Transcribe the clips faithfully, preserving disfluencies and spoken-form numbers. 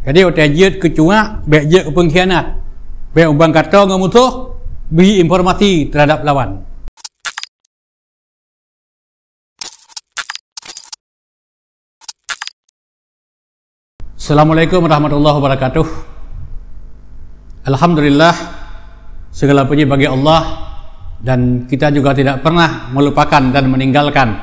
Jadi, watée jeuet keu cuak, bék jeuet keu peungkhianat. Bék ubang gato ngon musoh, bri informasi teuhadap lawan. Assalamualaikum warahmatullahi wabarakatuh. Alhamdulillah, segala puji bagi Allah, dan kita juga tidak pernah melupakan dan meninggalkan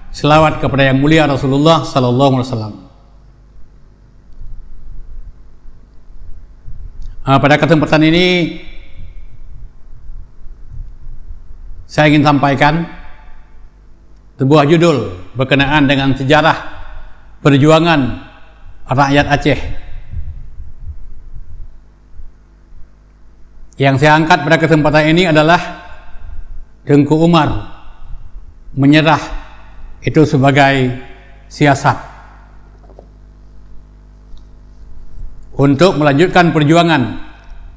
selawat kepada yang mulia Rasulullah sallallahu alaihi wasallam. Ah, pada kesempatan ini, saya ingin sampaikan sebuah judul berkenaan dengan sejarah perjuangan rakyat Aceh. Yang saya angkat pada kesempatan ini adalah Teungku Umar menyerah itu sebagai siasat untuk melanjutkan perjuangan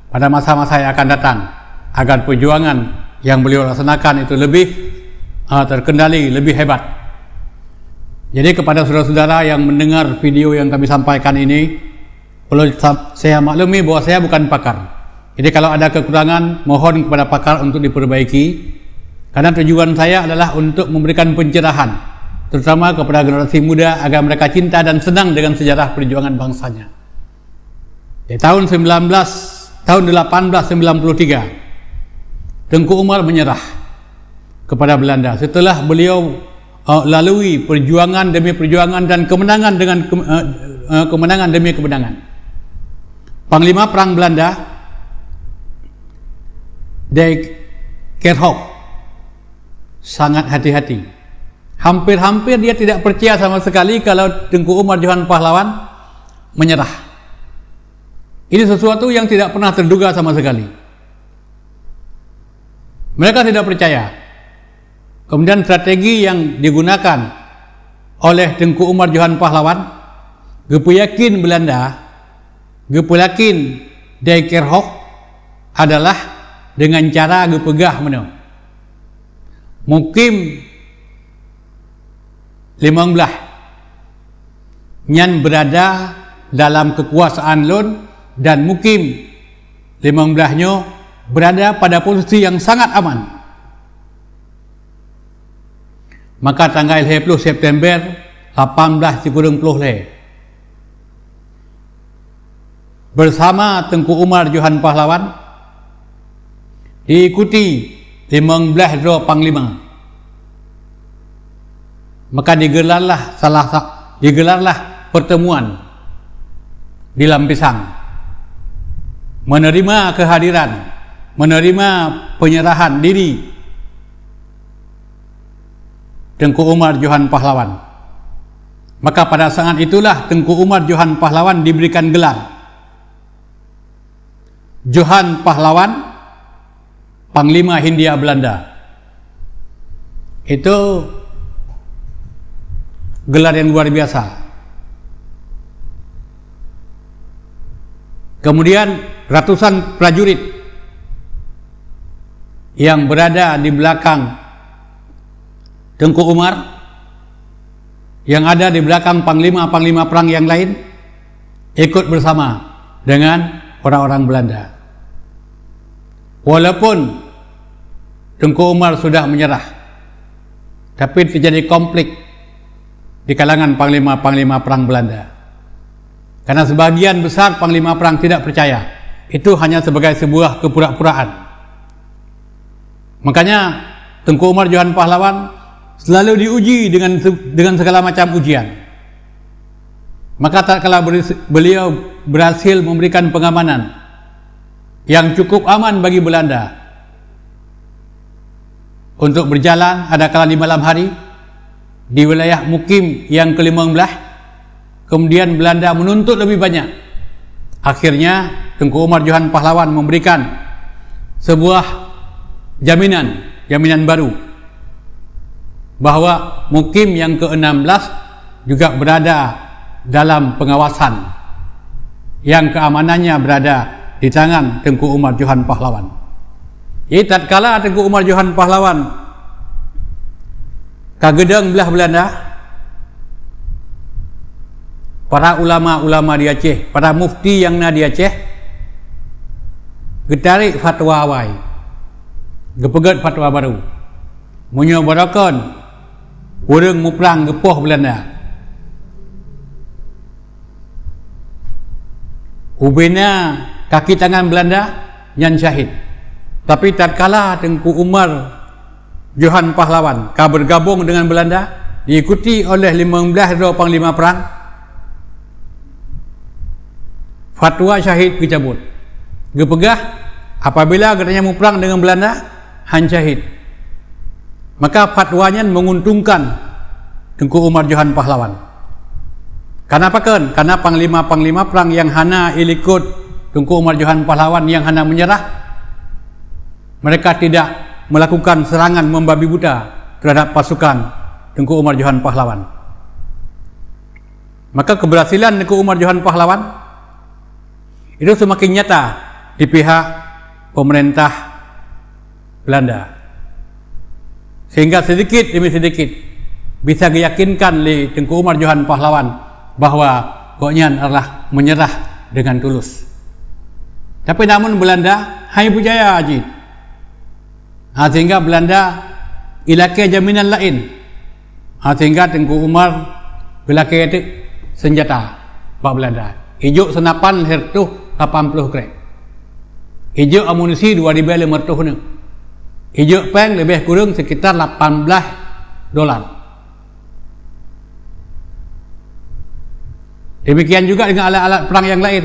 pada masa-masa yang akan datang, agar perjuangan yang beliau laksanakan itu lebih, ah, terkendali, lebih hebat. Jadi, kepada saudara-saudara yang mendengar video yang kami sampaikan ini, perlu sa-, saya maklumi bahwa saya bukan pakar. Jadi, kalau ada kekurangan, mohon kepada pakar untuk diperbaiki. Karena tujuan saya adalah untuk memberikan pencerahan, terutama kepada generasi muda, agar mereka cinta dan senang dengan sejarah perjuangan bangsanya. Di tahun sembilan belas, tahun delapan belas sembilan puluh tiga, Teungku Umar menyerah kepada Belanda setelah beliau, eh, lalui perjuangan demi perjuangan dan kemenangan dengan ke-, eh, eh, kemenangan demi kemenangan. Panglima Perang Belanda, De Klerhof, sangat hati-hati. Hampir-hampir dia tidak percaya sama sekali kalau Teungku Umar Johan Pahlawan menyerah. Ini sesuatu yang tidak pernah terduga sama sekali. Mereka tidak percaya. Kemudian strategi yang digunakan oleh Teungku Umar Johan Pahlawan, geupeuyakin Belanda, geupeuyakin De Klerhof adalah dengan cara geupeugah meunoe, "Mukim limong blaih nyan berada dalam kekuasaan lôn, dan mukim limong blaih nyoe berada pada posisi yang sangat aman." Maka tanggai lhèe ploh September lapan blaih sikureueng ploh lhèe, bersama Teungku Umar Johan Pahlawan, diikuti limong blaih droe panglima. Maka digelarlah salah sa-, digelarlah pertemuan di Lam Pisang, menerima kehadiran, menerima penyerahan diri Teungku Umar Johan Pahlawan. Maka pada saat itulah Teungku Umar Johan Pahlawan diberikan gelar Johan Pahlawan, Panglima Hindia Belanda. Itu gelar yang luar biasa. Kemudian ratusan prajurit yang berada di belakang Teungku Umar, yang ada di belakang panglima-panglima perang yang lain, ikut bersama dengan orang-orang Belanda. Walaupun Teungku Umar sudah menyerah, tapi terjadi konflik di kalangan panglima-panglima perang Belanda. Karena sebagian besar panglima perang tidak percaya, itu hanya sebagai sebuah kepura-puraan. Makanya, Teungku Umar Johan Pahlawan selalu diuji dengan se-, dengan segala macam ujian. Maka, tatkala beri-, beliau berhasil memberikan pengamanan yang cukup aman bagi Belanda untuk berjalan, adakala di malam hari, di wilayah mukim yang kelimong blaih, kemudian Belanda menuntut lebih banyak. Akhirnya, Teungku Umar Johan Pahlawan memberikan sebuah jaminan, jaminan baru, bahwa mukim yang keenam belas juga berada dalam pengawasan, yang keamanannya berada di tangan Teungku Umar Johan Pahlawan. Jadi, tatkala Teungku Umar Johan Pahlawan ka geudong blah Belanda, para ulama-ulama di Aceh, para mufti nyang na di Aceh, geutarek fatwa awai, geupeugét fatwa barô. Meunyoe barokon ureuëng muprang geupoh Beulanda, ubena kaki tangan Beulanda, nyan syahid. Tapi tatkala Teungku Umar Johan Pahlawan ka bergabung dengan Belanda, diikuti oleh limong blaih droe panglima perang, fatwa syahid geucabut. Geupeugah, apabila geutanyoe muprang dengan Belanda, han syahid. Maka fatwa nyan menguntungkan Teungku Umar Johan Pahlawan. Kenapa kan? Karena panglima-panglima perang yang hana ilikot Teungku Umar Johan Pahlawan, yang hana menyerah, mereka tidak melakukan serangan membabi buta terhadap pasukan Teungku Umar Johan Pahlawan. Maka keberhasilan Teungku Umar Johan Pahlawan itu semakin nyata di pihak pemerintah Belanda. Sehingga sedikit demi sedikit bisa diyakinkan lé Teungku Umar Johan Pahlawan bahwa gobnyan adalah menyerah dengan tulus. Tapi namun Belanda hai berjaya jih. Ha, sehingga Belanda ilakée jaminan laén. Ha, sehingga Teungku Umar geulakée teuk senjata bak Belanda. Ijok senapan lhèe reutôh lapan ploh krek. Ijok amunisi dua ribèe lima reutôh neuk. Ijok péng leubeh kureueng sekitar lapan blaih dolar. Demikian juga dengan alat-alat perang yang lain.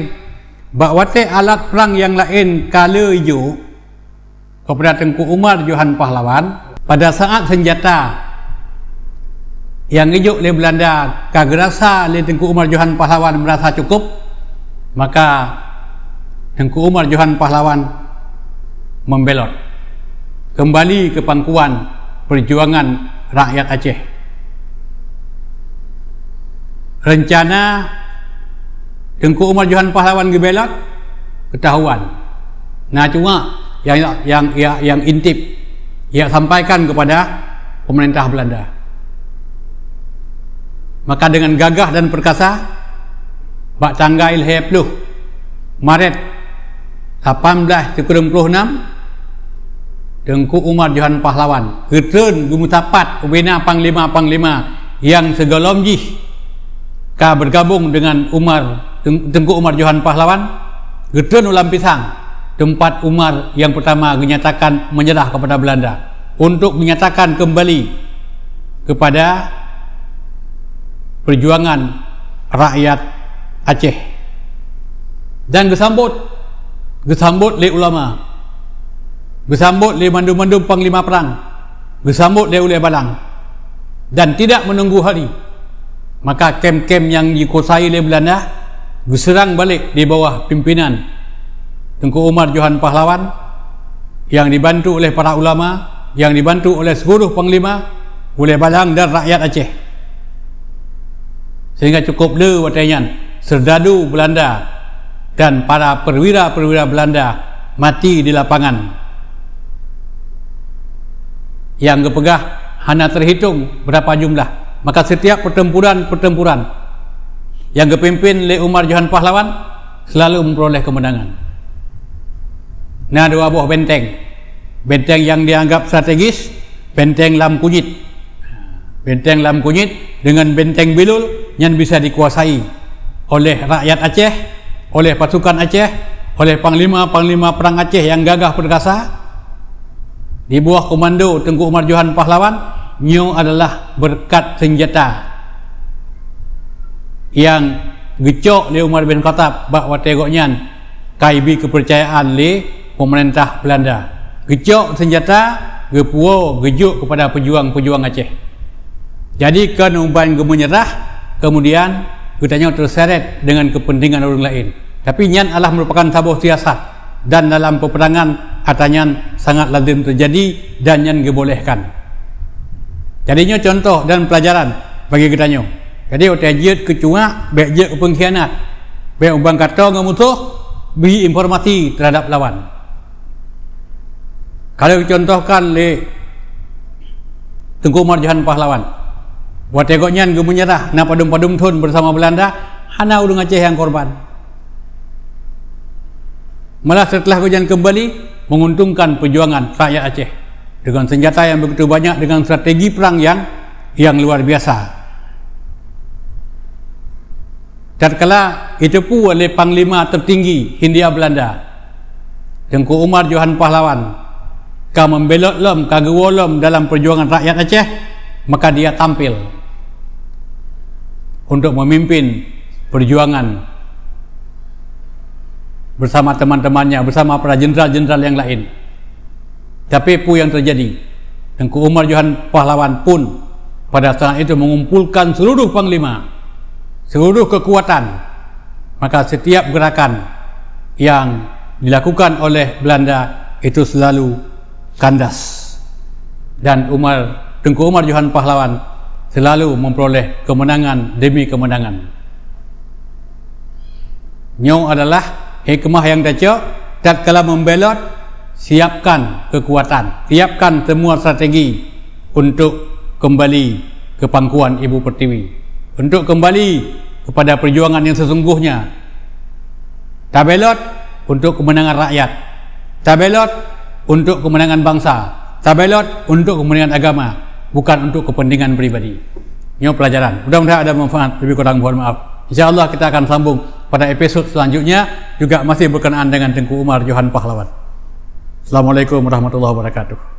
Bak watée alat perang yang laén ka le ijok, kepada Teungku Umar Johan Pahlawan, pada saat senjata nyang ijok lé Belanda ka geurasa lé Teungku Umar Johan Pahlawan merasa cukup, maka Teungku Umar Johan Pahlawan membelot kembali ke pangkuan perjuangan rakyat Aceh. Rencana Teungku Umar Johan Pahlawan geubelot ketahuan. Na cuma yang yang yang, yang intip, yang sampaikan kepada pemerintah Belanda. Maka dengan gagah dan perkasa, bak tanggai lhèe ploh Maret lapan blaih sikureueng ploh nam, Teungku Umar Johan Pahlawan geutreun geumeusapat ubena panglima-panglima nyang sigohlom jih ka bergabung dengan Umar, Teung-, Teungku Umar Johan Pahlawan, geutreun u Lam Pisang, tempat Umar yang pertama dinyatakan menyerah kepada Belanda, untuk menyatakan kembali kepada perjuangan rakyat Aceh. Dan geusambot, geusambot lé ulama, geusambot lé mandum-mandum panglima perang, geusambot lé ulée balang, dan tidak menunggu hari, maka kem-kem nyang dikuasai lé Belanda geuseurang balek di bawah pimpinan Teungku Umar Johan Pahlawan, yang dibantu oleh para ulama, yang dibantu oleh seluruh panglima, ulée balang dan rakyat Aceh. Sehingga cukup le watée nyan, serdadu Belanda dan para perwira-perwira Belanda mati di lapangan. Nyang geupeugah hana terhitung berapa jumlah. Maka setiap pertempuran-pertempuran yang geupimpin lé Umar Johan Pahlawan selalu memperoleh kemenangan. Na dua boh benteng. Benteng yang dianggap strategis, benteng Lam Kunyit. Benteng Lam Kunyit dengan benteng Bilul nyan bisa dikuasai oleh rakyat Aceh, oleh pasukan Aceh, oleh panglima-panglima perang Aceh yang gagah perkasa. Di bawah komando Teungku Umar Johan Pahlawan, nyoe adalah berkat senjata yang geucok lé Umar bin Khattab bak watée gobnyan ka ibi keupeurcayaan lé pemerintah Belanda. Geucok senjata, geupuwoe, geujok kepada pejuang-pejuang Aceh. Jadi, kon uban geumeunyeurah, kemudian geutanyoe terseret dengan kepentingan orang lain. Tapi nyan adalah merupakan saboh siasat, dan dalam peperangan ata nyan sangat lazim terjadi dan nyan geubolehkan. Jadi nyoe contoh dan pelajaran bagi geutanyoe. Jadi watée jeuet keu cuak, bék jeuet keu pengkhianat. Bék ubang kato ngon musoh, bri informasi terhadap lawan. Ka lheueh geucontohkan lé Teungku Umar Johan Pahlawan. Watée gobnyan geumeunyeurah na padum-padum thon bersama Belanda, Hana ureuëng Aceh nyang korban. Malah setelah gobnyan kembali, menguntungkan perjuangan rakyat Aceh dengan senjata yang begitu banyak, dengan strategi perang yang, yang luar biasa. Tatkala jiteupeu oleh panglima tertinggi Hindia Belanda, Teungku Umar Johan Pahlawan, ka membelot lom, ka geuwoe lom dalam perjuangan rakyat Aceh, maka dia tampil untuk memimpin perjuangan bersama teman-temannya, bersama para jenderal-jenderal yang lain. Tapi peue nyang terjadi? Teungku Umar Johan Pahlawan pun pada saat itu mengumpulkan seluruh panglima, seluruh kekuatan. Maka setiap gerakan yang dilakukan oleh Belanda itu selalu kandas. Dan Umar, Teungku Umar Johan Pahlawan selalu memperoleh kemenangan demi kemenangan. Nyoe adalah hikmah nyang tacok tatkala membelot, siapkan kekuatan, siapkan semua strategi untuk kembali ke pangkuan Ibu Pertiwi, untuk kembali kepada perjuangan yang sesungguhnya. Tabelot untuk kemenangan rakyat, tabelot untuk kemenangan bangsa, tabelot untuk kepentingan agama, bukan untuk kepentingan pribadi. Nyoe pelajaran. Mudah-mudahan ada manfaat, lebih kurang mohon maaf. Insya Allah kita akan sambung pada episod selanjutnya, juga masih berkenaan dengan Teungku Umar Johan Pahlawan. Assalamualaikum warahmatullahi wabarakatuh.